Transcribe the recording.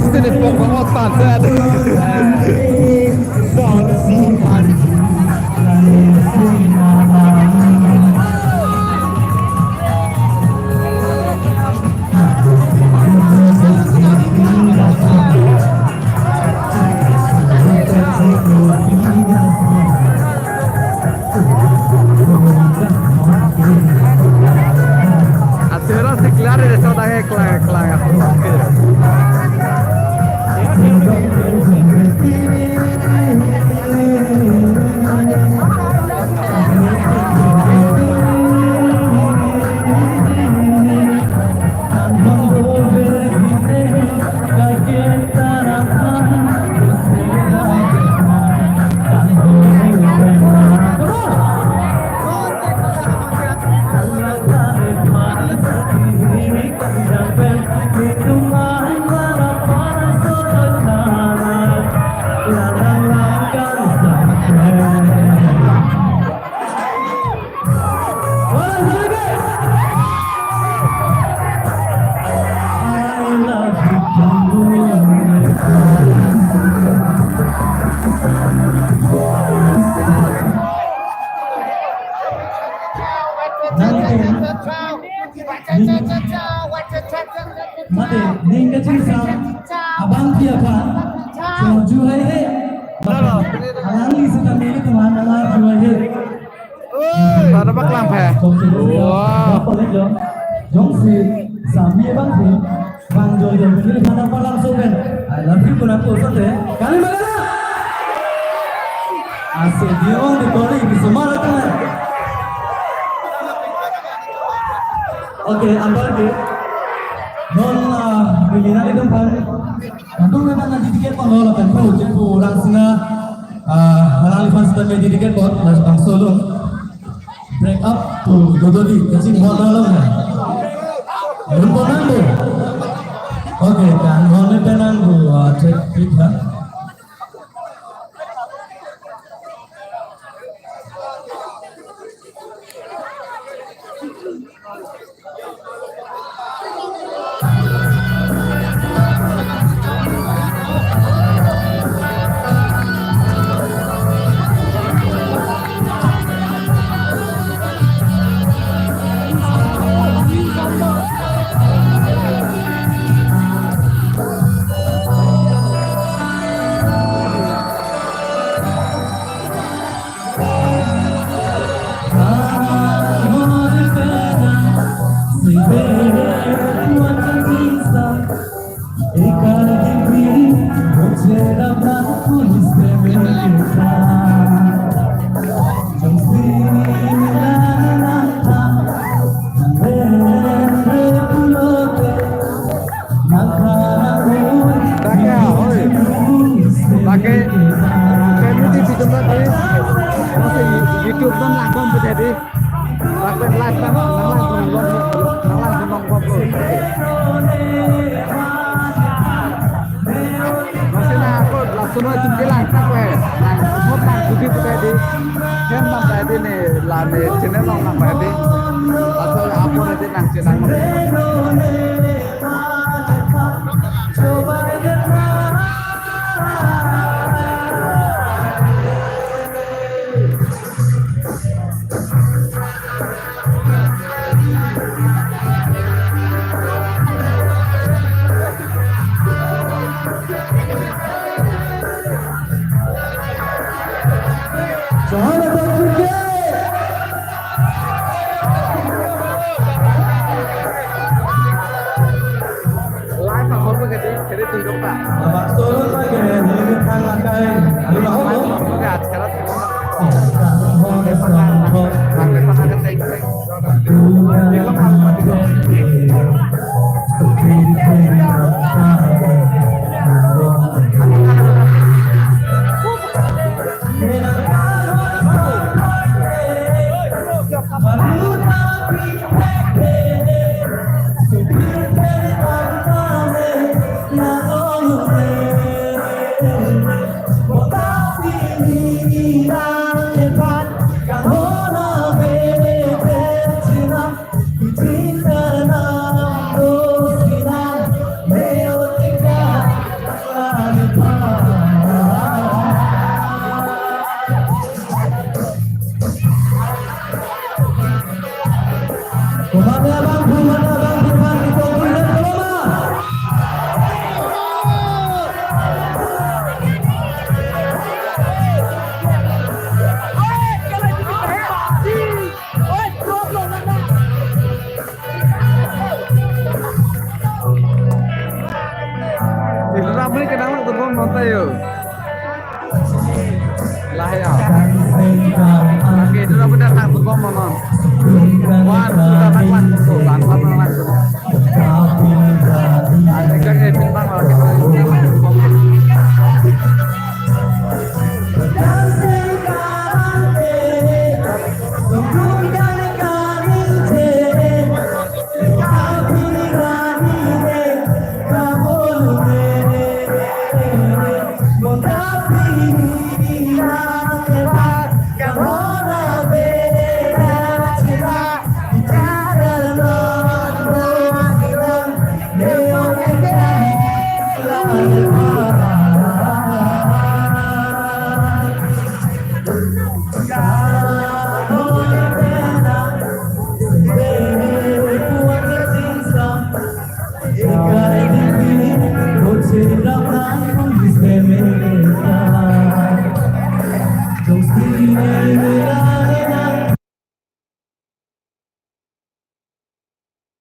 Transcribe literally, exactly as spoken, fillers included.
Sini pokok otan set. Atera si klare de soda he klang klang. Mate, ning kachingsa, abang pia pa, so juhai he. Alangli sita meli teman alar juhai he. Oi, pada paklang phe. Wah. Jongsi, sami abang pia. Bang Joy Joy Mingil Phanang palangso pen. I love you kuna puson de. Kali magana. Asik dia on di kori di semua kan. Oke, ambar ke. Non, ah, pimpinan itu kan. Tentu memang nanti tiket pun lo kan, bu, bu langsung, ah, halal fans dan media tiket buat langsung solo. Break up to Dododi, kasih buat dalam ya. Belum pernah tuh. Oke, kan, mau nih tenang bu, ah, cek, cek, ya. Lake, oi. Lake, family video ma tadi. Masih YouTube kan langkong menjadi. Lake live kan, langkong, langkong, langkong. Masih na ako, langsung aja bilang, apa ya? Nang, nang, nang, video kita di. Kan nang tadi nih, la nih, channel nang, nang tadi. Asal apa nanti nang channel. Mane abang, mane abang, mane abang, mane abang. Itu rambut kenapa tuh, Bang, nonton yuk? Lah ya. Oke, itu rambut datang tuh, Bang, nonton. One, two,